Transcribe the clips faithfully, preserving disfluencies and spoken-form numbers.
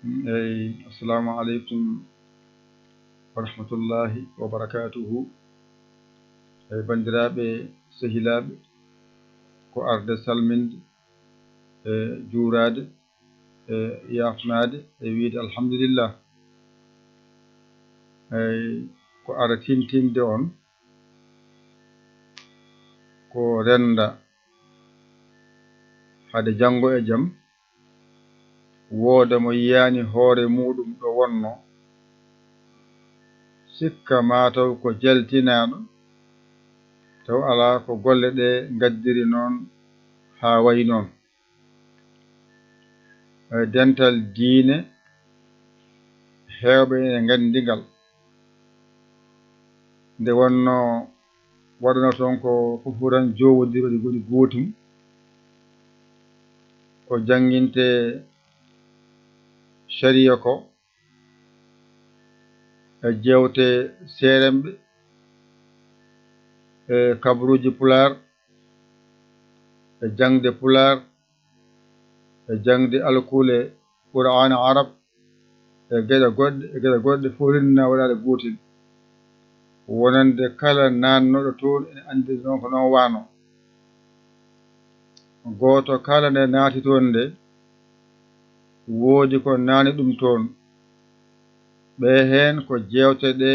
Eyi, assalamu aleykum wa rahmatullahi wa barakatuhu. Eyi, banndiraaɓe, sehilaaɓe, ko arde salminde, e juuraade, e yaafnaade, e wiyde alhamdulillah. Eyi, ko ara tintinde on, ko rennda hade janngo e jam, wooda mo yiyaani hoore muuɗum ɗo wonnoo, sikka maa taw ko jaltinaaɗo, taw alaa ko golle ɗe ngaddiri noon haa wayi noon. E dental diine, heewɓe ene nganndi ngal. Nde wonnoo waɗano toon ko fofuran joowondirooji ngoni gootum, ko jannginte sariya ko, e jeewte seeremɓe, e kabaruuji Pulaar, e jaŋde Pulaar, e jaŋde alkule Qur'aana Arab, e geɗe goɗɗe, e geɗe goɗɗe fof rinna waɗaade gootel. Wonande kala naatnooɗo toon ene anndi noon ko noon waano. Gooto kala nde naati toon nde, woodi ko naani ɗum toon. Ɓee heen ko jeewte ɗe,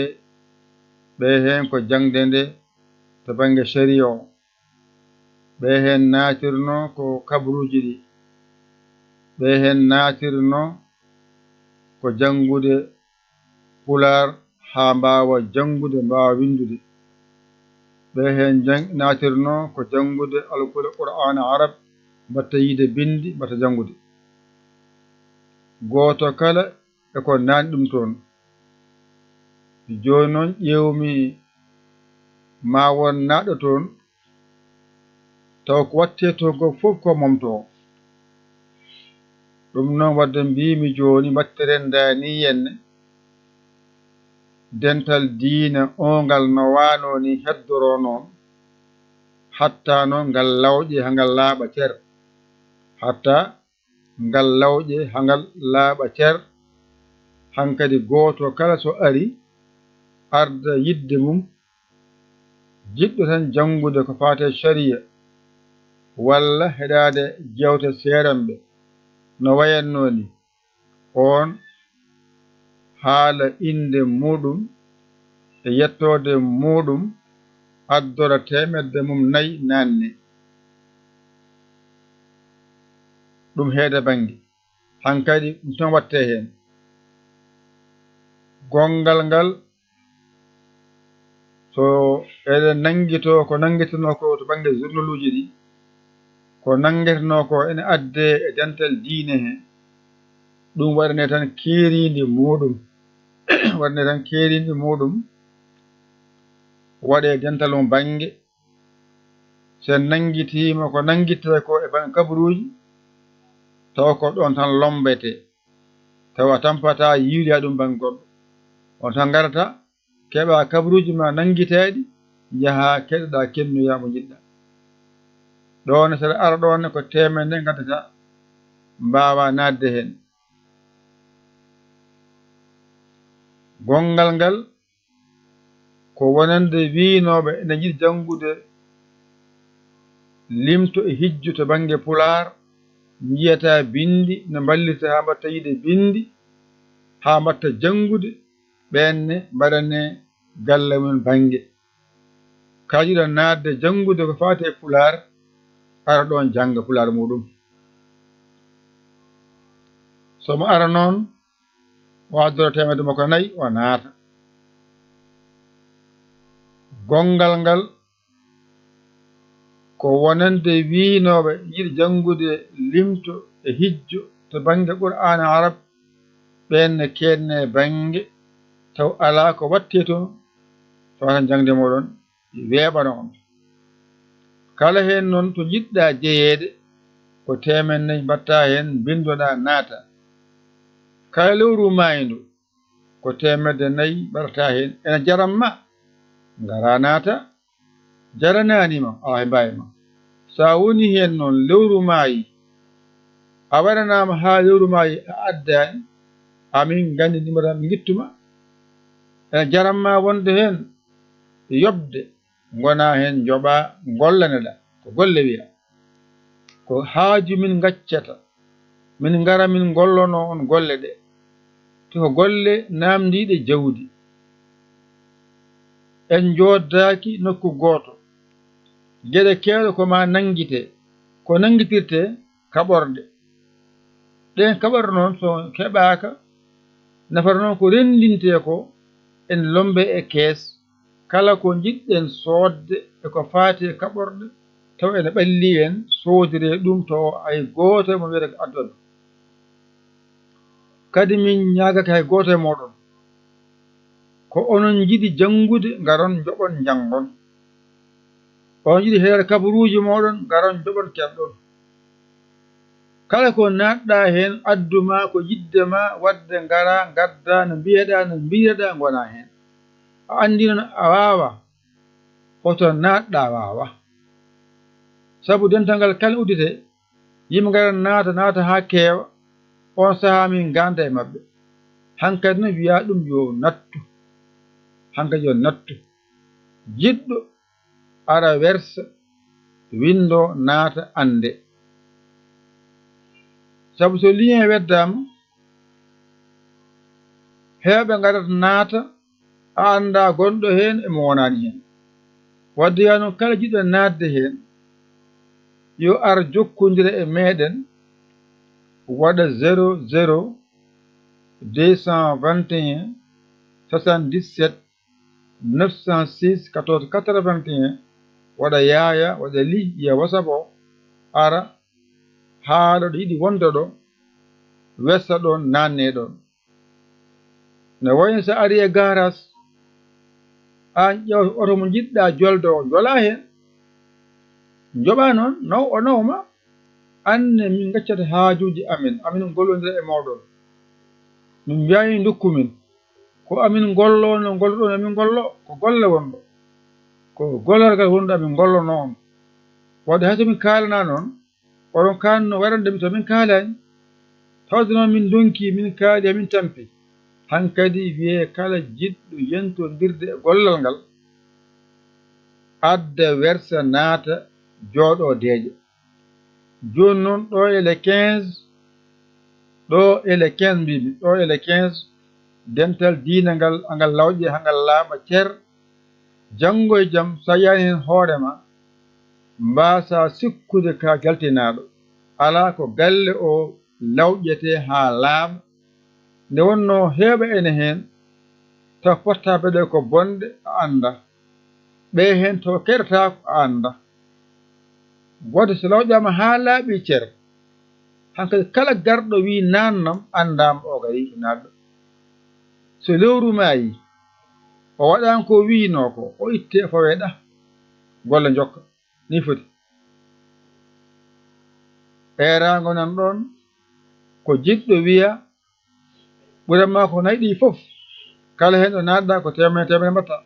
ɓee heen ko jaŋde nde to bannge sariya o. Ɓee heen naatirnoo ko kabaruuji ɗi. Ɓee heen naatirnoo ko janngude Pulaar haa mbaawa janngude, mbaawa winndude. Ɓee heen jang-, naatirnoo ko janngude alkule Qur'aana Arab, mbaɗta yiyde binndi, mbaɗta janngude. Gooto kala e ko naani ɗum toon. Jooni noon ƴeewmi ma won naatɗo toon, taw ko waɗtee toon ko fof ko momtoo. Ɗum noon waɗde mbiimi jooni mbaɗtiren ndaa nii henne, dental diine o ngal no waanoo nii heddoroo noon, hatta noon ngal lawƴe haa ngal laaɓa cer. Hatta ngal lawƴe haa ngal laaɓa cer. Hankadi gooto kala so ari arda yiɗde mum, jiɗɗo tan janngude ko faati e sariya, walla heɗaade jeewte seeremɓe no wayatnoo ni, oon haala innde muuɗum e yettoode muuɗum, addora teemedde mum nayi naanne. Ɗum heeda bannge. Hankadi ɗum tan waɗtee heen. Gonngal ngal, so eɗen nanngitoo ko nanngitinoo ko to bannge journaluuji ɗi, ko nanngetenoo ko ene addee e dental diine he, ɗum waɗanee tan keeriindi muuɗum. Waɗanee tan keeriindi muuɗum, waɗee dental mum bannge. So en nanngitiima ko nanngittee ko e bannge kabaruuji, taw ko ɗoon tan lommbetee, taw a tampataa yiiloyaa ɗum bannge goɗɗo. On tan ngarata, keɓaa kabaruuji ma nanngiteeɗi, njahaa keɗoɗaa, kennoyaa mo njiɗɗaa. Ɗoon ne, so aɗa ara ɗoon ne, ko teemedde ngaddataa, mbaawaa naatde heen. Gonngal ngal, ko wonande wiynooɓe ene njiɗi janngude limto e hijju to bannge Pulaar, njiyataa binndi, no mballirta haa mbaɗta yiyde binndi, haa mbaɗta janngude, ɓeen ne mbaɗanee galle mum bannge. Kala jiɗɗo naatde janngude ko faati e Pulaar, ara ɗoon jannga Pulaar muuɗum. So mo ara noon, o addora teemedde makko nayi, o naata. Gonngal ngal, ko wonande wiynooɓe yiɗi janngude limto e hijjo to bannge Qur'aana Arab, ɓeen ne keednee bannge, taw alaa ko waɗtee toon, tawata jaŋde mooɗon weeɓano on. Kala heen noon to njiɗɗaa jeyeede, ko teemedde nayi mbaɗtaa heen, mbinndoɗaa, naata. Kala lewru maayndu, ko teemedde nayi mbaɗataa heen. Ene jaran ma, ngaraa naata, jaranaani ma, alaa he mbaawi ma. So a wonii heen noon, lewru maayi, a waɗanaama haa lewru maayi, a addaani, Amin nganndi ndimata mi ngittuma. Ene jaranma wonde heen yoɓde, ngona heen njoɓa, ngollaneda ko golle wiya. Ko haaju min ngaccata, min ngara min ngollono on golle ɗe. Te ko golle naamndiiɗe jawdi. En njoodaaki nokku gooto. Geɗe keewɗe ko ma nanngite, ko nanngitirte kaɓorɗe. Ɗeen kaɓorɗe noon so keɓaaka, nafata noon ko renndintee ko en lombe e kees, kala ko njiɗɗen soodde e ko faati e kaɓorɗe, tawa ene ɓallii en, soodiree ɗum to hay gooto e mon wiyata ko addan. Kadi min ñaagake hay gooto e mooɗon. Ko onon njiɗi janngude, ngaron njoɓon njanngon. On njiɗi heɗaade kabaruuji mooɗon, ngaron njoɓon keɗɗon. Kala ko naatɗa heen, addu ma ko yiɗde ma waɗde, ngara, ngadda no mbiyeɗa, no mbiireɗa, ngona heen. A anndi noon a waawa, hoto naatɗa waawa. Sabu dental ngal kala uddite, yimɓe ngara naata, naata haa keewa, oon sahaa min ngannda e maɓɓe. Hankadi noon wiya ɗum yo nattu, hankadi yo nattu. Jiɗɗo ara wersa, winndo, naata, annde. Sabu so lien weddaama, heewɓe ngarata naata, a annda gonɗo heen e mo wonaani heen. Wadde yaa noon kala jiɗɗo naatde heen, yo ar jokkondira e meeɗen, waɗa zéro zéro deux cent vingt et un soixante-dix-sept neuf cent six quatorze quatre-vingt-un, waɗa yaaya, waɗa li, yiya WhatsApp o, ara, haala ɗo yiɗi wonde ɗo, wessa ɗoon, naanne ɗoon. Ne wayi so ari e gaaraas, aan ƴeew oto mo njiɗɗa jolde o, njolaa heen. Njoɓaa noon, naw o nawma, aan ne min ngaccata haajuuji amen, amin ngollondira e mooɗon. Min mbiyaani ndokku min. Ko amin ngollo, no ngolloɗon amin ngollo, ko golle wonɗo. Ko gollorgal wonɗo amin ngollono on. Wadde hay so min kaalana noon, oɗon kaanno waɗande mi to min kaalaani. Tawde noon min ndonki, min kaali, amin tampi. Hankadi wiyee kala jiɗɗo yentondirde e gollal ngal, adda wersa naata, jooɗoo deeƴa. Jooni noon ɗo e le quinze, ɗo e le quinze mbimi, ɗo e le quinze, dental diina ngal, angal lawƴe, hangal laaɓa cer, janngo e jam, so a yiyaani heen hoore ma, mbaasa sikkude ka jaltinaaɗo. Alaa ko galle o lawƴete haa laaɓa. Nde wonnoo heewɓe ene heen, taw portable ɗe ko bonɗe, a annda. Ɓe heen taw keɗotaako, a annda. Wadde so lawƴaama haa laaɓi cer, hankadi kala garɗo wii naannam, anndaama o kadi ko naatɗo. So lewru maayi, o waɗaani ko wiinoo ko, o ittee fawee ɗa, golle njokka. Ni foti. Eeraango nan ɗoon, ko jiɗɗo wiya, ɓuran ma ko nayi ɗi fof, kala heen ɗo naatɗa ko teemedere, teemedere mbaɗta.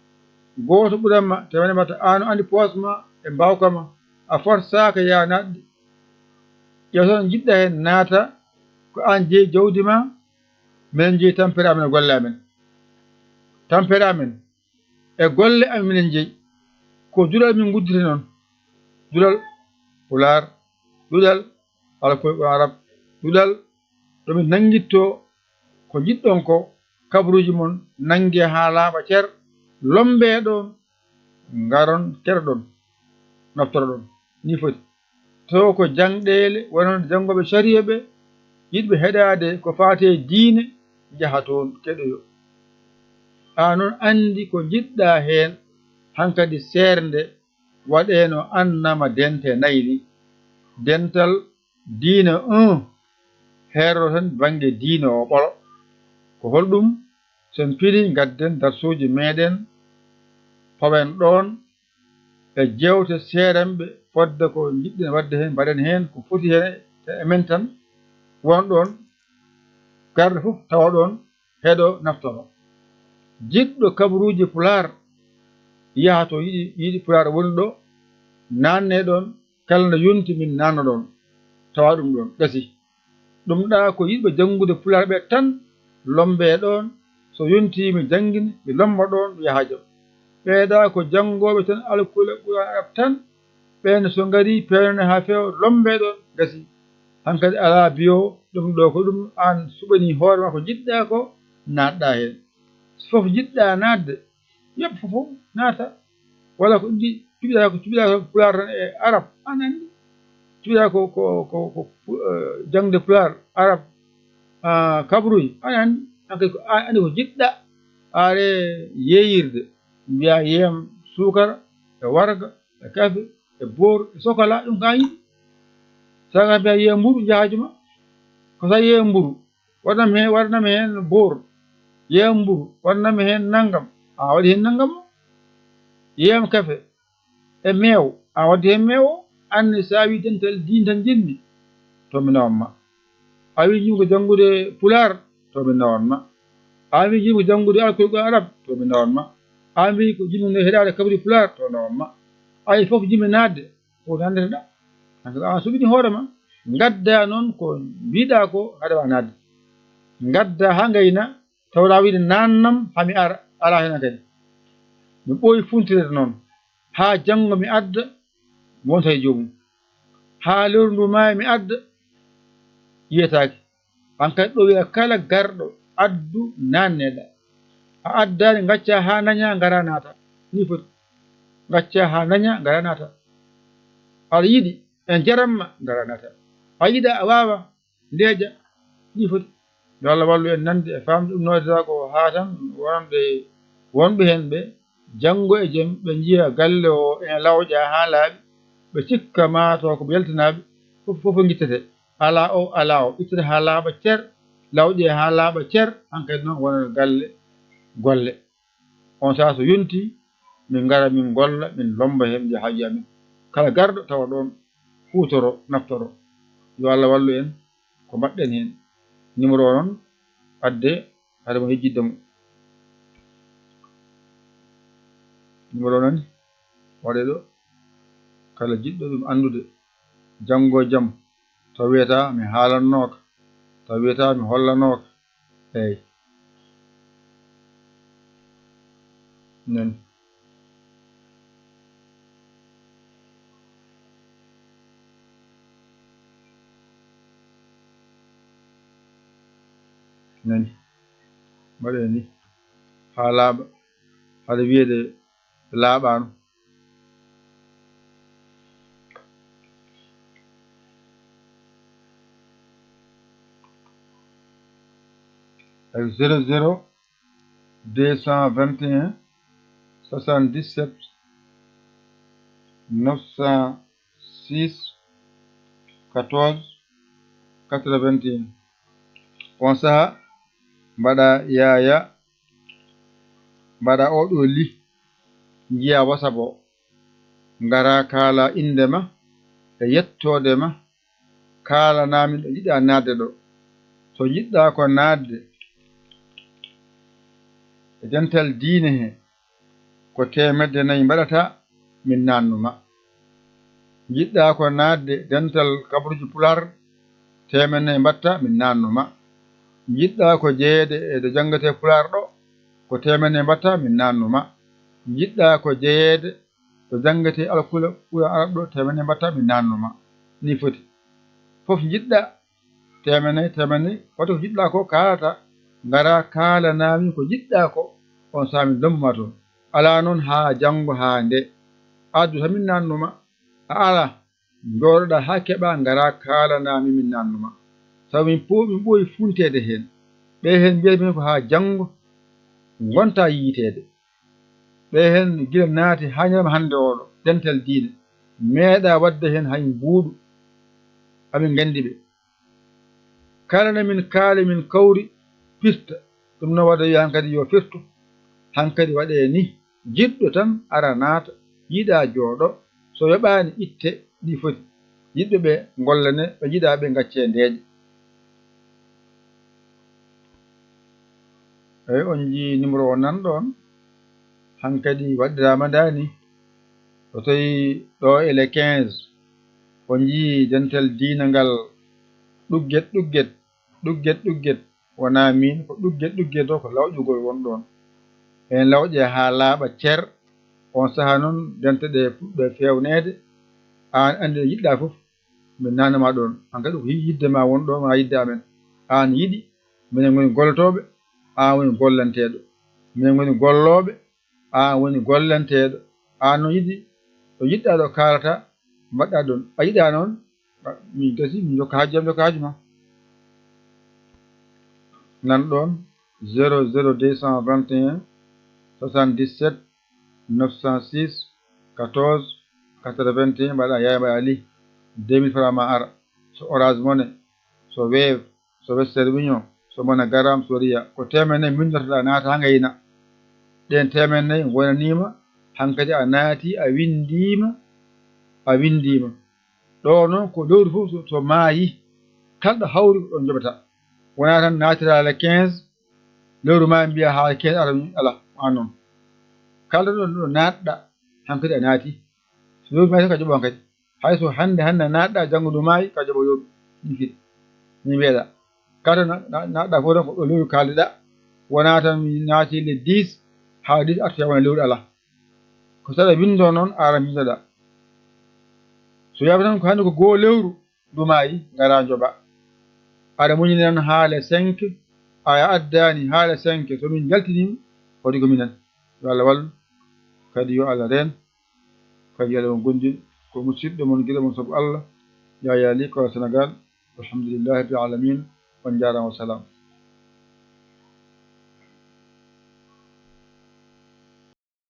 Gooto ɓuran ma, teemedere mbaɗta. Aan o anndi poos ma e mbaawka ma, a forsaaka yaa naatɗi. Ƴeew tan njiɗɗa heen naata, ko aan jeyi jawdi ma, minen njeyi tampere amen e golle amen. Tampere amen e golle amen minen njeyi. Ko duɗal min nguddita noon. Duɗal Pulaar, duɗal Alkolɓe Arab, duɗal ɗo min nanngittoo ko njiɗɗon ko, kabaruuji mon nanngee haa laaɓa cer, lommbee ɗoon, ngaron keɗoɗon, naftoroɗon. Nii foti. Taw ko jaŋɗeele, wonande janngooɓe sariya ɓe, yiɗɓe heɗaade ko faati e diine, njaha toon, keɗoyo. Aan noon anndi ko njiɗɗa heen, hankadi seernde waɗeeno annama dente nayi ɗi. Dental diine un, heeroto tan bannge diine o ɓolo. Ko holɗum? So en pilii, ngadden darsuuji meeɗen, pawen ɗoon e jeewte seeranɓe, fodde ko njiɗɗen waɗde heen, mbaɗen heen ko foti heen e men tan, won ɗoon, garɗo fof tawa ɗoon, heɗo, naftoro. Jiɗɗo kabaruuji Pulaar yaha to yiɗi, yiɗi Pulaar woni ɗo, naanne ɗoon, kala nde yonti min naanno ɗoon, tawa ɗum ɗoon, gasi. Ɗum ɗa ko yiɗɓe janngude Pulaar ɓe tan, lombe ɗon, so yontii mi janngina, mi lomba ɗon, mi yaha jam. Ɓeeɗa ko janngooɓe tan alkule Qur'aan Arab tan, ɓeen so ngarii peewnane haa feewa, lombe ɗon, gasii. Hankadi alaa biyoowo, ɗum ɗo ko ɗum aan suɓanii hoore ma ko njiɗɗa ko, naatɗa heen. So fof njiɗɗa naatde, yoɓ fof naata. Walla ko ɗi cuɓiɗa ko, cuɓiɗa ko Pulaar tan e Arab, aan anndi. Cuɓiɗa ko, ko, ko, ko, eh, jaŋde Pulaar, Arab, ah, kabruy, aan anndi. Aan kadi ko aan anndi ko njiɗɗa, are yeeyirde. Mbiya yeeyam suukara, e warga, e kafe, e boor, e sokola, ɗum ko aan yiɗi. Saga mbiya yeeyam mburu, njahaaju ma. Ko sa yeeyam mburu, waɗanam heen, waɗanam heen boor, yeeyam mburu, waɗanam heen nanngam. A waɗi heen nanngam o. Yeeyam kafe e meew, a waddi heen meew o. Aan ne, so a wii dental diine tan njiɗmi, to mi nawan ma. A wii njiɗmi ko janngude Pulaar, to mi nawan ma. A wii njiɗmi ko janngude alkol Arab, to mi nawan ma. A wii ko njiɗmi ko heɗaade kabri Pulaar, to nawan ma. A wii fof njiɗmi naatde, ko nanndete ɗa. Hankadi aan suɓini hoore ma. Ngadda noon ko mbiɗa ko haɗa wa naatde. Ngadda haa ngayna, tawa aɗa wiide naannam haa mi ara, alaa heen kadi. Mi ɓooyi funtirde noon. Haa janngo mi adda, mi wonta e joomum. Haa lewru ndu maayi mi adda, yiyetaake. Aan kadi ɗo wiya kala garɗo, addu naanneɗa. A addaani, ngacca haa naña, ngara naata. Ni foti. Ngacca haa naña, ngara naata. Aɗa yiɗi, en jaramma, ngara naata. A yiɗa, a waawa, ndeeƴa, ɗi foti. Yo Allah wallu en nande e faamde ɗum. Noddata ko haa tan wonande wonɓe heen ɓe, janngo e jam, ɓe njiya galle o ene lawƴa haa laaɓi, ɓe cikka maa taw ko yaltinaaɓe, fof, fof ngittete. Alaa o, alaa o, ittete haa laaɓa cer, lawƴe haa laaɓa cer, hankadi noon wonana galle golle. On sahaa so yontii, min ngara, min ngolla, min lomba heen njahaaju amin. Kala garɗo tawa ɗoon, huutoro, naftoro. Yo Allah wallu en ko mbaɗɗen heen. Numéro o noon, adde, hade mo yejjitde mo. Numéro o nani, waɗee ɗo. Kala jiɗɗo ɗum anndude, janngo e jam, taw wiyata mi haalannooka, taw wiyata mi hollanooka. Eey. Nani. Nani. Mbaɗee ni. Haa laaɓa. Hade wiyeede laaɓaano. Ak zéro zéro deux cent vingt et un soixante-dix-sept neuf cent six quatorze quatre-vingt-un. On saha mbaɗa yaaya, mbaɗa oɗo li, njiya WhatsApp o, ngara kaala innde ma e yettoode ma, kaalanaa min ɗo njiɗɗa naatde ɗo. So njiɗɗa ko naatde e dental diine he, ko teemedde nayi mbaɗata, min naannu ma. Njiɗɗa ko naatde dental kabruuji Pulaar, teemedde nayi mbaɗta, min naannu ma. Njiɗɗa ko jeyeede e ɗo janngetee Pulaar ɗo, ko teemedde nayi mbaɗta, min naannu ma. Njiɗɗa ko jeyeede ɗo janngetee alkule Qur'aan Arab ɗo, teemedde nayi mbaɗta, min naannu ma. Ni foti. Fof njiɗɗa, teemedde nayi, teemedde nayi, waɗi ko njiɗɗa ko kaalata, ngara kaalanaa min ko njiɗɗa ko, on sahaa min lomba ma toon. Alaa noon haa janngo haa nde. Addu tan min naannu ma. A alaa, njooɗoɗa haa keɓa, ngara kaalanaa min, min naannu ma. Sabu min po-, min ɓooyi funteede heen. Ɓe heen mbiyata min ko haa janngo ngonta yiiteede. Ɓe heen gila naati haa ñalawma hannde oɗo, dental diine. Meeɗa waɗde heen hay mbuuɗu. Amin nganndi ɓe. Kala na min kaali, min kawri, pirta. Ɗum no waɗa yo hankadi yo firtu. Hankadi waɗee ni, jiɗɗo tan ara naata, yiɗa jooɗo, so yoɓaani itte ɗi foti. Yiɗɓe ɓe ngollane, ɓe njiɗa ɓe ngaccee ndeeƴa. Eey, on njii numéro o nan ɗoon, hankadi waɗiraama ndaani. So tawii ɗo e le quinze, on njii dental diina ngal ɗugget, ɗugget, ɗugget, ɗugget. wonaa miin, ko ɗugge, ɗugge ɗo ko lawƴugol won ɗoon. Heen lawƴe haa laaɓa cer, oon sahaa noon dente ɗe puɗɗo e feewneede, aan anndi ɗo yiɗɗaa fof, min naatna ma ɗoon. Aan kadi ko yi-, yiɗde ma won ɗo, ma yiɗde amen. Aan yiɗi, minen ngoni gollotooɓe, aan woni gollanteeɗo. Minen ngoni gollooɓe, aan woni gollanteeɗo. Aan no yiɗi, ɗo yiɗɗaa ɗo kaalata, mbaɗɗaa ɗoon. A yiɗaa noon, min gasi, min jokka haaju am, jokka haaju ma. Nan ɗoon, zéro zéro deux cent vingt et un, soixante-dix-sept, neuf cent six, quatorze, quatre-vingt-un, mbaɗa Yaaya, mbaɗa Ali, deux mille francs ma ara. So Orange Money, so Wave, so Western Union, so MoneyGram, so Ria, ko teemedde nayi mbindotoɗaa, naata haa ngayna. Ɗeen teemedde nayi wonaniima, hankadi a naati, a winndiima, a winndiima. Ɗo noon ko lewru fof so, so maayi, kala ɗo hawri ko ɗoon njoɓata. Wonaa tan naatiraa le quinze, lewru maayi mbiyaa haa le quinze ara, alaa, aan noon. Kala ɗo, ɗo naatɗaa, hankadi a naati. So lewru maayi tan ka joɓoon kadi. Hay so hannde, hannde naatɗaa, janngo ndu maayi, ka joɓo yooɗu. Ɗum kadi. Min mbiyeɗaa. Kala na-, na-, naatɗaa fof tan ko ɗo lewru kaaldiɗaa. Wonaa tan mi naati le dix, haa le dix artoya wona lewru alaa. Ko saɗa winndoo noon, ara winndoɗaa. So yaawi tan ko hannde ko goo lewru, ndu maayi, ngaraa njoɓaa. Aɗa muñani tan haa le cinq, a addaani haa le cinq, so min njaltiniima, hoɗi ko minen. Yo Allah wallu, kadi yo Allah reen, kadi yo Allah on goonɗin, ko musidɗo mon, giɗo mon sabu Allah, Yaya Ly, ko Sénégal. Alhamdulillahi rabbil alamin, on njaaraama, wa salaam.